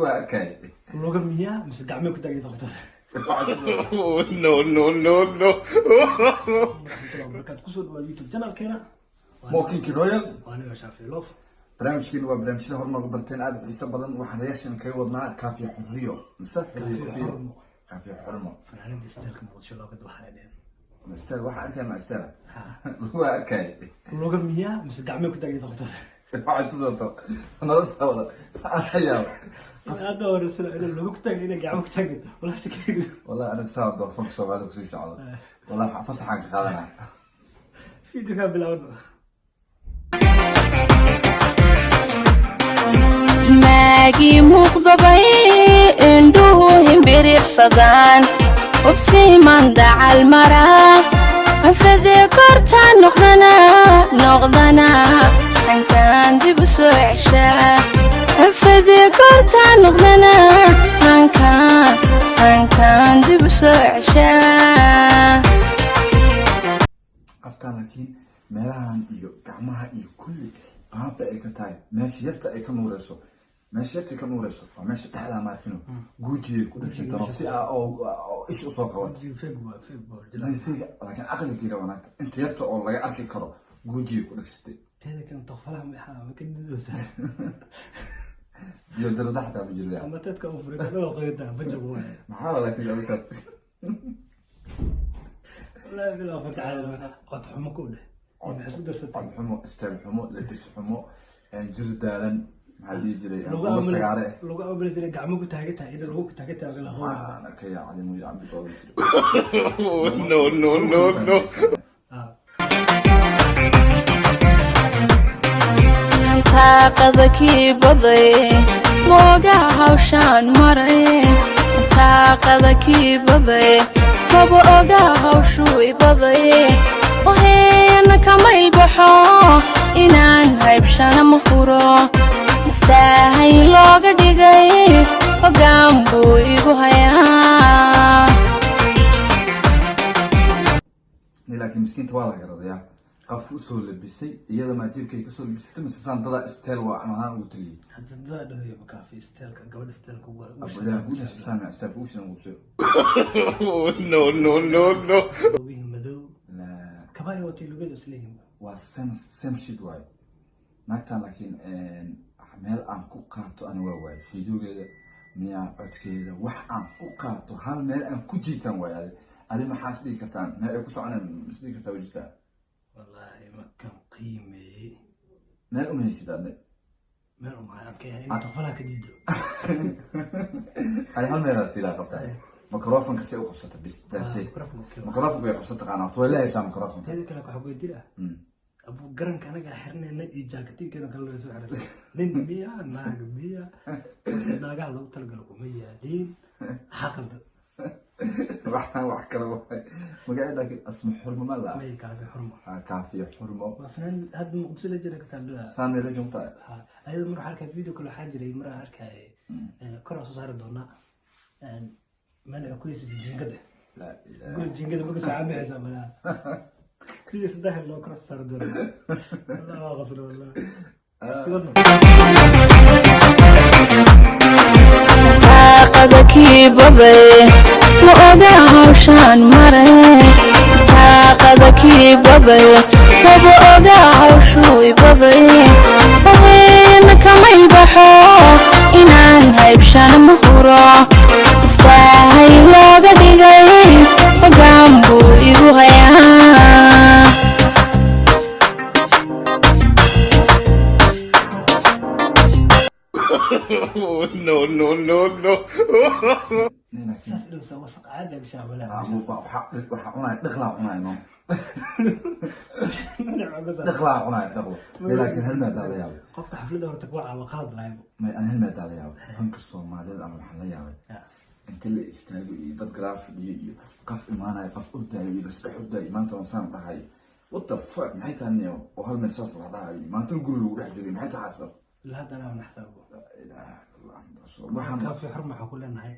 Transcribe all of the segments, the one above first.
Waa arkay. Luga miyaa mise gacmay ku taagay qabtada? No, no, no, no. Markaad kusoo dhawaad YouTube channelkeena. Mokinki Royal. Waa aniga Shaafi Loof. Barnaamijkiina waa barnaamijyada hore nooga barteen, aad u xiiso badan. Waxaan reaction kaga wadnaa Kaafiya Xurriyo mise Xurriyo. Kaafiya Xurmo. Kaafiya Xurmo. Fanaaniinta isteelka Muqdisho looga waxay dheheen. Istaag, waxaan arkay ma istaaga. Waa arkay. Luga miyaa mise gacmay ku taagay qabtada? Waxaad ku socoto nolosha wada ayaa. Hadda hore sida inay luga ku taagay, inay gacmo ku taagay, walaa shakeyga. Wallahi ana saa doofanka Soomaalida kusii socdo, wallahi waxaan fasaxaan ka qaadanaa. Video kaa bilaabano. Maagii muuqdabay indhuhu himbiriirsadaan, hubsiiman dacal maraa, anfadee kortaan noqdana noqdana, hankaan dib u soo ceshaa, anfadee kortaan noqdana, hankaan hankaan dib u soo ceshaa. Aftaan laakiin meelahan iyo gacmaha iyo kulli baaba ay ka tahay. Meesha yarta ay ka nuureyso, meesha yarta ay ka nuureyso waa meesha dhexdaa, maarkino guujiyay ku dhegsan si aa oo ish usoo qabato. Fake waa, fake waa. Fega, laakiin caqligiira wanaagta inta yarta oo laga arki karo guujiyay ku dhegsatay. Teeda kan taqfalaha maxaa ma ka didoosaa? Iyo darada xataa ma jiraya. Ama teedka u furay dhala qoyta bajab waay. Maxaa la laakiin arrintaas? Wallahi bilaa fanka caadi, cod xumo ku dheh, waxay isku darsatay. Cod xumo, isteel xumo, labis xumo, jir daalan, maxaa la dhihi jiray, luga ulo sagaare. Luga amalaysa inay gacmo ku taagan tahay, inay lugu ku taagan tahay bila qoyn. Waxaan arkaya calimu iyo cabdigooda jiro. No, no, no, no. Taaqada kii baday moogaa hawshaan maray, taaqada kii baday maba ogaa hawshuu ibaday, waheena kamayl baxo inaan haybshana ma huro, miftaahay looga dhigay hoggaan buu igu hayaa. Laakiin miskiinta waa la garadayaa qofka usoo labisay iyada, maa jirkay kasoo labisatay mise saan dada isteel waa ahaan ugu taliyey? Hadda dadaa dhahoyo makaafi isteelka gabadha isteelka waa. Abudaa kugu dhashay saan isteel kugu shidan kugu soo. No, no, no, no. Lugihi madow. La- Kabaha watay lugada isleeyihiin. Waa same same shit waaye naagtan, laakiin meel aan ku qaato ani waa waaye fiidiyogeeda miyaa codkeeda, wax aan ku qaato hal meel aan ku jiitaan waaye. Adi maxaa is dhigi kartaan meel ay ku soconeen? Is dhigi kartaa way jirtaa. Wallaahi markaan qiimeeyey, meel uma haysid adne. Meel umahay aan ka yahay inay taqfalaha ka diido. Ani hal meelaa siilaa qabtaa, microfonka si u qabsata bis, that's it. Microphone. Microfonka way qabsan taqaanaa horta, way la haysaa microfonka. Teeda kale waxaa weydiin ah abuu garanka anaga xirnayna iyo jaakatiinkeena kale loo soo xiray, nin miya naag miya? Naagaha loogu talagalo kuma yaaliin, maxaa qaldan? Waxaan wax kale waay magaceed, laakiin Asma Xurmo ma la May, Kaafi Xurmo. Ah, Kaafiya Xurmo. Waa fanaan hadda Muqdisho la jira ka taaldhoa. Saan meela joogtaa. Ayada mar waxaa arkay video kale, waxaa jiray mar aan arkay, kor aan soo saari doonaa, meel ay ku heysaysa jiingada. Laa ilaaha. Guri jiingada marka soo caabixaysa malaha video saddex loo kor soo saari doonaa. Wallah waa qasra, wallah siwadna. Taaqada kii baday ma ogaa hawshaan maray, taaqada kii baday maba ogaa hawshuu ibaday, waheena kamayl baxo inaan haybshana ma huro, iftaahay looga dhigay hoggaan buu igu hayaa. No, no, no, no. Nin laakiin Saas dhow saa wasaq caadi ah gashaa walaa. Waxaa cunaya dhaqlaa cunaya, no, dhaqlaa cunaya dhaqlo. May, laakiin hal maadaa la yaabay. Qofka xafladda horta ku waca waa qalad lahaybo. May, ani hal maadaa la yaabay fanka Soomaalida ama waxaan la yaabay inta la istaago iyo dad gadaal fadhiyo iyo qof imaanayo, qof ordaayo iyo lasdhex ordaayo, maanta waan saan dhahayo, what the fuck, maxay tahay niyo? Oo hal meel saas la dhahayo, maanta guri lagu dhex jiray, maxay tahay xasab? Ilaa hadda anaa naxsaabo. Laa ilaaha illallah Muhammad rasuul waxaan. Kaafi Xurma waxaa ku leenahay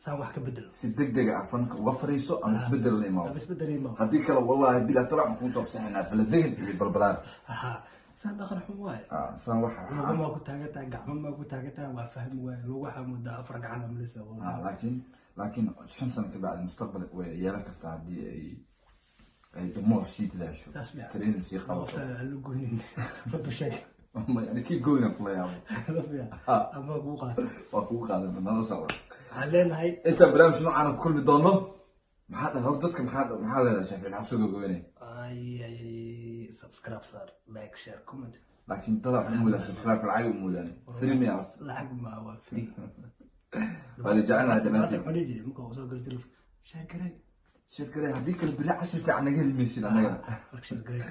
saan wax ka bedel. Si deg deg ah fanka uga fariiso ama isbedel la imaado. Ama isbedel imaado. Haddii kale, wallahi bilaa tala, waxaan kuusoo fasaxaynaa faladegan iyo balbalaar. Aha. Saan dhaqan xun waaye. Ah, saan wax Lugu maa ku taagan tahay, gacmo maa ku taagan tahay, waa fahmi waaye. Lugu waxaa moodaa afar gacan amlisa. Ah, laakiin 5 sano ka bacdi mustaqbal way yeelan kartaa haddii ay damoor sii dadaasho, Taas miya? training sii qabato. Aan lu goynin, runtu sheeg. Yani kii goyna kula yaabo. Taas miya? Ah. Ama kugu qaata. Waa kugu qaadan, nala socda. Waxaan leenahay Intaan barnaamij noocaan ku kulmi doono, maxaa dhahay hor dadka? Maxaa leedahay, Shaafici? Maxaa soo gogoynay? Ay ay ay, subscribe saar, like, share, comment. Laakiin dada waxay u moodaan subscribe lacag u moodaan. Free miya horta? Lacag ma waa free. Waa la jecelnahay dhammaantiin. Waxaan dhihi jiray marka uu soo galo telefoon, share garee. Share garee, haddii kale beri cashir fiican naga heli maysid annagana. Marka share garee.